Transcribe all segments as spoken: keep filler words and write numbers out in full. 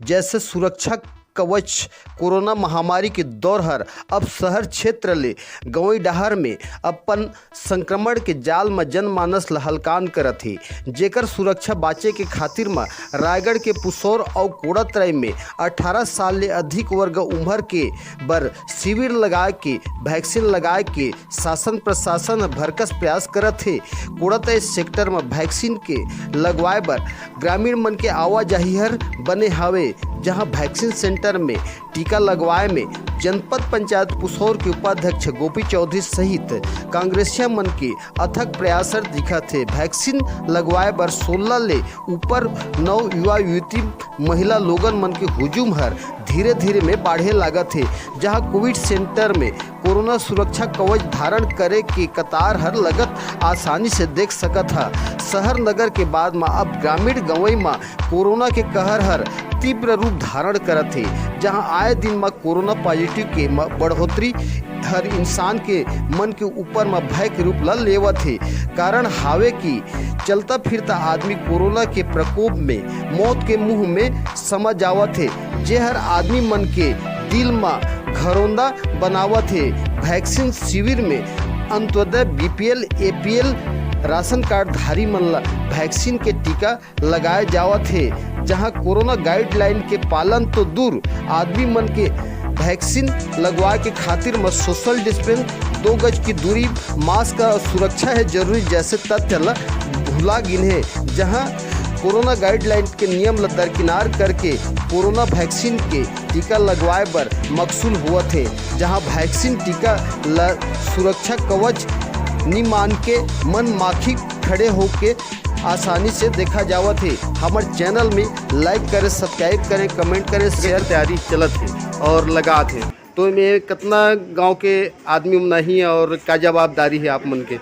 जैसे सुरक्षा कवच। कोरोना महामारी के दौर हर अब शहर क्षेत्र ले गंवई डहर में अपन संक्रमण के जाल म जनमानस ल हलकान करत हे, जेकर सुरक्षा बाचे के खातिर म रायगढ़ के पुसौर अउ कोड़ातराई में अठारह साल ले अधिक वर्ग उम्र के बर शिविर लगाए के, वैक्सीन लगाए के शासन प्रशासन ह भरकस प्रयास करत हे। कोड़ातराई सेक्टर म वैक्सीन के लगवाए बर ग्रामीण मन के आवाजाही हर बने हावे, जहां वैक्सीन सेंटर में टीका लगवाए में जनपद पंचायत पुसौर के उपाध्यक्ष गोपी चौधरी सहित कांग्रेसिया मन के अथक प्रयास हर दिखत हे। वैक्सीन लगवाए बर सोलह ले ऊपर नौ युवा युवती महिला लोगन मन के हुजूम हर धीरे-धीरे में बाढ़े लागत हे, जहां कोविड सेंटर में कोरोना सुरक्षा कवच धारण करे के कतार हर लगत आसानी से देख सकत ह। शहर नगर के बाद म अब ग्रामीण गंवई म कोरोना के कहर हर तीव्र रूप धारण करत हे, जहां आए दिन म कोरोना पॉजिटिव के म बढ़ोतरी हर इंसान के मन के ऊपर म भय के रूप ल लेवत हे। कारण हावे कि चलता फिरता आदमी कोरोना के प्रकोप में मौत के मुंह में समा जावत हे, जेहर आदमी मन के दिल म घरौंदा बनावत हे। वैक्सीन शिविर में Antyodaya, BPL, APL ration card धारी मन ल वैक्सीन के टीका लगाए जावत हे, जहां कोरोना गाइडलाइन के पालन तो दूर, आदमी मन के वैक्सीन लगवाए के खातिर म सोशल डिस्टेंस, दो गज की दूरी, मास्क अउ सुरक्षा हे जरूरी जैसे तथ्य ल भुला गिन हे, जहां कोरोना गाइडलाइन के नियम ल दरकिनार करके कोरोना वैक्सीन के टीका लगवाए बर मकसूल होवत हे, जहां वैक्सीन टीका ल सुरक्षा कवच नि मान के मन माखी खड़े होके आसानी से देखा जावत हे। हमर चैनल में लाइक करें, सब्सक्राइब करें, कमेंट करें, शेयर। तैयारी चलत हे और लगात हे, तो एमे कतना गांव के आदमी मन आही और का जवाबदारी हे आप मन के?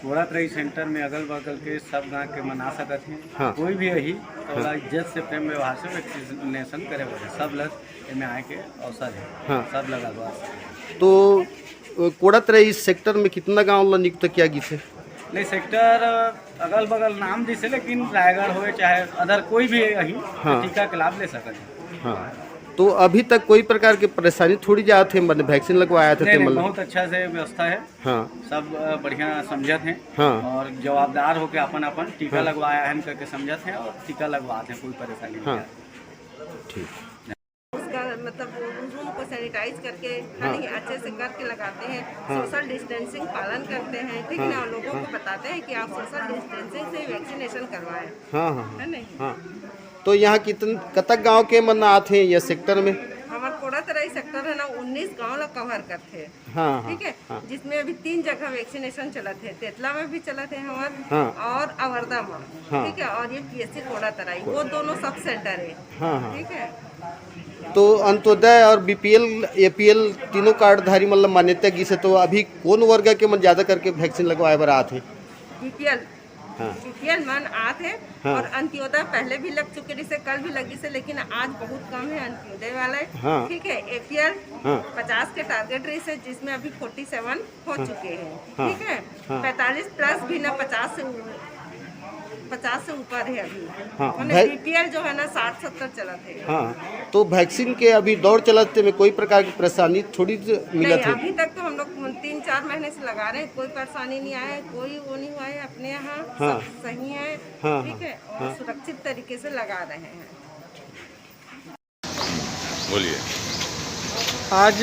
कोड़ातराई सेंटर में अगल बगल के सब गांव के मन आ सकत हे। हाँ। कोई भी आही तो हाँ। ओला इज्जत से, प्रेम व्यवहार से वैक्सीनेशन करे बर सब ल एमे आए के अवसर हे। हाँ। सब ल लगवा सकत हे। तो अ, कोड़ातराई सेक्टर में कितना गांव ला नियुक्त किया गिस हे? नहीं, सेक्टर अगल बगल नाम जैसे, लेकिन रायगढ़ होए चाहे अदर कोई भी आही, हाँ। टीका के लाभ ले सकत हे। हाँ, तो अभी तक कोई प्रकार के परेशानी थोड़ी जात हे, मतलब वैक्सीन लगवाया था नहीं, ते नहीं, मतलब? बहुत अच्छा से व्यवस्था हे। हाँ। सब अ, बढ़िया समझत हे। हाँ। और जवाबदार होके अपन अपन टीका हाँ। लगवाया है करके समझत हे और टीका लगवात हे, कोई परेशानी नहीं हाँ। हे। ठीक। उसका मतलब वो रूम को सैनिटाइज करके हाँ। खाली अच्छे से करके लगाते हैं, हाँ। सोशल डिस्टेंसिंग पालन करते हैं, ठीक हाँ। ना, और लोगों हाँ। को बताते हैं कि आप सोशल डिस्टेंसिंग से वैक्सीनेशन करवाएं, हाँ, हाँ, है नहीं? हाँ। तो यहाँ कितन, कतक गांव के मन आत हे ये सेक्टर में? हमार कोड़ातराई सेक्टर है ना, उन्नीस गांव ला कवर करते हैं। हाँ, हाँ, ठीक है, हाँ। जिसमें अभी तीन जगह वैक्सीनेशन चलत हे, तेतला में भी चलत हे हमार हाँ। और अवरदा में, हाँ। ठीक है, और ये पीएससी कोड़ातराई, वो दोनों सब सेंटर है, हाँ, हाँ। ठीक है। तो अंत्योदय और बीपीएल, एपीएल तीनों कार्डधारी मतलब मान्यता गिस हे, तो अभी कौन वर्ग के मन ज्यादा करके वैक्सीन लगवाए बर आत हे? बीपीएल हाँ। बीपीएल मन आत हे हाँ। और अंत्योदय पहले भी लग चुके रहिसे, कल भी लगिसे, लेकिन आज बहुत कम है अंत्योदय वाले। हाँ। ठीक है, एपीएल हाँ। पचास के टारगेट रहिसे, जिसमें अभी फोर्टी सेवन हो हाँ। चुके हैं। हाँ। ठीक है, हाँ। पैंतालीस प्लस भी ना, पचास से उ-, पचास से ऊपर है अभी। हाँ, माने भाई बीपीएल जो है ना, साठ सत्तर चलत है। हाँ, तो वैक्सीन के अभी दौर चलत हे, में कोई प्रकार की परेशानी थोड़ी ज-, मिलत नहीं, है। अभी तक तो हम लोग तीन चार महीने से लगा रहे हैं, कोई परेशानी नहीं आया है, कोई वो नहीं हुआ है। अपने यहाँ हाँ। सब सही है, हाँ, ठीक हाँ, है, और हाँ। सुरक्षित तरीके से लगा रहे हैं। बोलिए। आज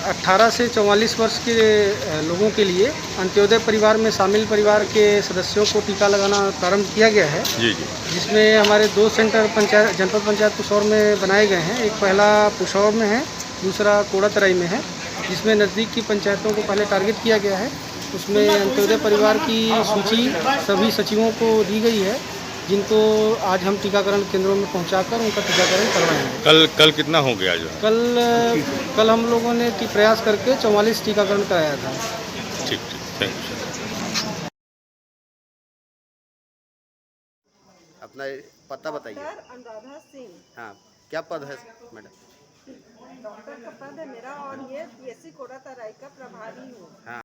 अठारह से चौवालीस वर्ष के, अ, लोगों के लिए अंत्योदय परिवार में शामिल परिवार के सदस्यों को टीका लगाना प्रारंभ किया गया है, जी, जी। जिसमें हमारे दो सेंटर पंचायत, जनपद पंचायत पुसौर में बनाए गए हैं। एक पहला पुसौर में है, दूसरा कोड़ातराई में है, जिसमें नज़दीक की पंचायतों को पहले टारगेट किया गया है। उसमें अंत्योदय परिवार की सूची सभी सचिवों को दी गई है, जिनको आज हम टीकाकरण केंद्रों में पहुंचाकर उनका टीकाकरण करवाएंगे। कल, कल कितना हो गया जो है? कल, कल हम लोगों ने टी-, प्रयास करके चौवालीस टीकाकरण कराया था। ठीक, ठीक, थैंक यू सर। अपना पता बताइए। डॉक्टर अनुराधा सिंह। हाँ, क्या पद है मैडम? डॉक्टर का पद है मेरा और ये पीएससी कोड़ातराई का प्रभारी हूँ। हाँ।